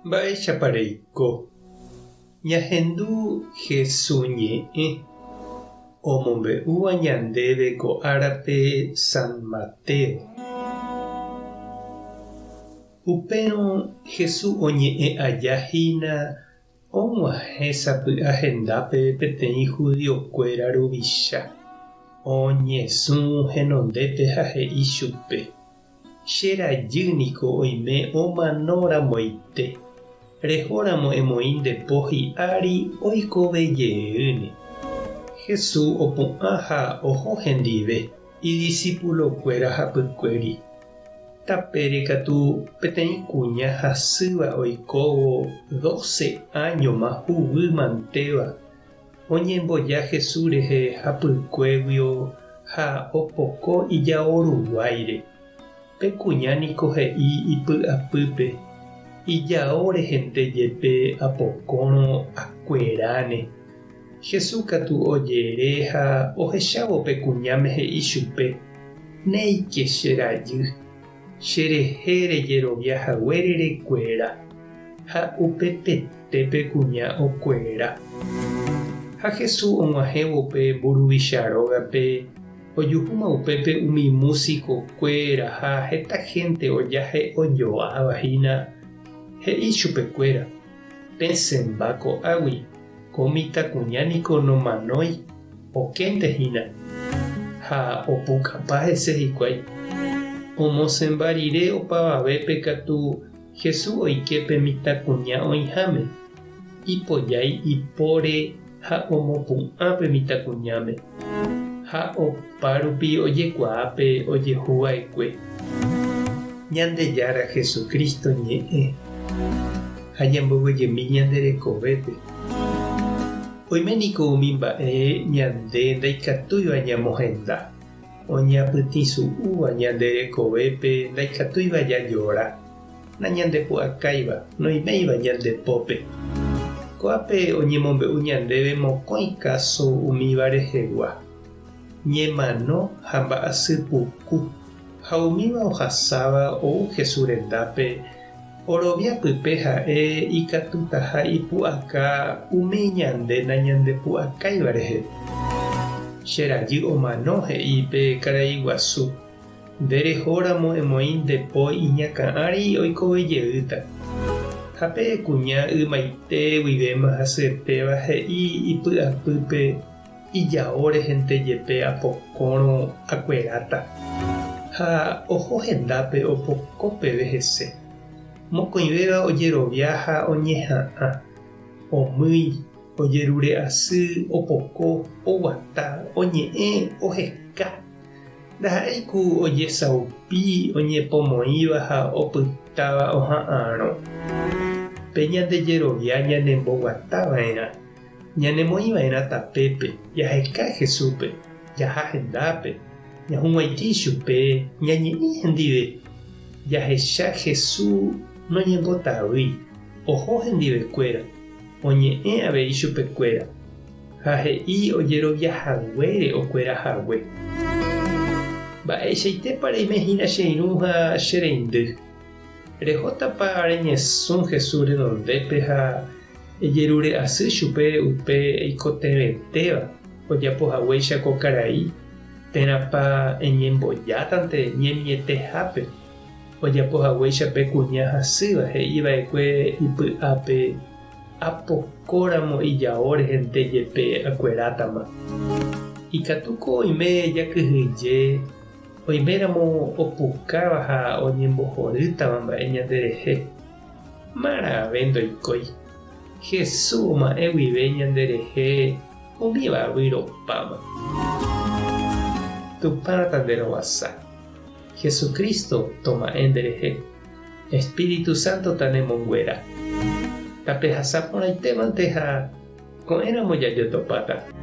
Mba'éichapa reiko? Ñahendu Hesu ñe'ẽ omombe'úva ñandéve ko árape San Mateo. Upérõ Hesu oñe'ẽ aja hína og̃uahẽ sapy'a hendápe peteĩ judiokuéra ruvicha, oñesũ henondépe ha he'i chupe, Che rajy niko oime omano ramoite, reho ramo emoĩ nde po hi'ári oikove jeýne. Jesús opu'ã ha oho hendive idisipulokuéra hapykuéri. Tapére katu peteĩ kuña hasýva oikóvo dóse áñoma huguy mantéva oñemboja Jesús rehe hapykuéguio ha opoko ijao ruguáire. Pe kuña niko he'i ipy'apýpe, Ijao rehente jepe apokórõ akueráne. Jesús katu ojere ha ohechávo pe kuñáme he'i chupe, Néike che rajy, che rehe rejerovia haguére rekuera. Ha upepete pe kuña okuera. Ha Jesús og̃uahẽvo pe mburuvicha rógape, ojuhúma upépe umi músiko kuéra ha heta hénte ojahe'ojoáva hína, he'i chupekuéra, Pesẽmba ko'águi, ko mitãkuña niko nomanói, okénte hína. Ha opukapa hese hikuái. Omosẽmba rire opavavépe katu Jesús oike pe mitãkuña oĩháme, ipojái ipóre ha omopu'ã pe mitãkuñáme. Ha opa rupi ojekuaa pe ojehu va'ekue. Ñandejára Jesucristo ñe'ẽ ha ñamboguejymi ñande rekovépe. Oime niko umi mba'e ñande ndaikatúiva ñamohenda, oñapytĩsu'úva ñande rekovépe ndaikatúiva jajora. Nañandepu'akáiva, noiméiva ñande pópe. Ko'ápe oñemombe'u ñandéve mokõi káso umíva rehegua, ñemano ha mba'asy puku, ha umíva ohasáva ou Jesús rendápe orovia pype ha'e ikatutaha ipu'aka umi ñande nañandepu'akáiva rehe. Che rajy omano, he'i pe karai guasu. Nde rehóramo emoĩ nde po iñakã ári oikove jeýta. Ha pe kuña ymaite guivéma hasyetéva he'i ipy'apýpe ijao rehente jepe apokórõ akueráta. Ha oho hendápe opoko peve hese. Mokõivéva ojerovia ha oñeha'ã. Omýi, ojerure asy, opoko, oguata, oñe'ẽ, oheka. Ndaha'éi ku ojesaupi oñepomoĩva ha opytáva oha'arõ. Pe ñande jerovia ñanemboguata va'erã, ñanemoĩ va'erã tapépe, jaheka Jesúspe, jaha hendápe, ñahug̃uaitĩ chupe, ñañe'ẽ hendive. Jahecha Jesús noñembotavýi, oho hendivekuéra, oñe'ẽ avei chupekuéra. Ha he'i ojerovia haguére okuera hague. Mba'eichaitépa reime hína che irũ ha che reindy? Rehótapa reñesũ Jesús renondépe ha ejerure asy chupe upe eikotevẽtéva ojapo haguéicha ko karai, térãpa eñembojátante ñemietehápe ojapo haguéicha pe kuña hasýva he'i va'ekue ipy'ápe Apokóramo ijao rehente jepe akuerátama. Ikatúko oime jakyhyje, oiméramo opukáva ha oñembohorýtava mba'e ñanderehe. Marãve ndoikói. Jesús oma'ẽ guive ñanderehe umíva vyropáma. Tupã tanderovasa. Jesucristo toma'ẽ nderehe. Espíritu Santo tanemonguera. Tapehasa porãitévante ha ko'ẽramo jajotopáta.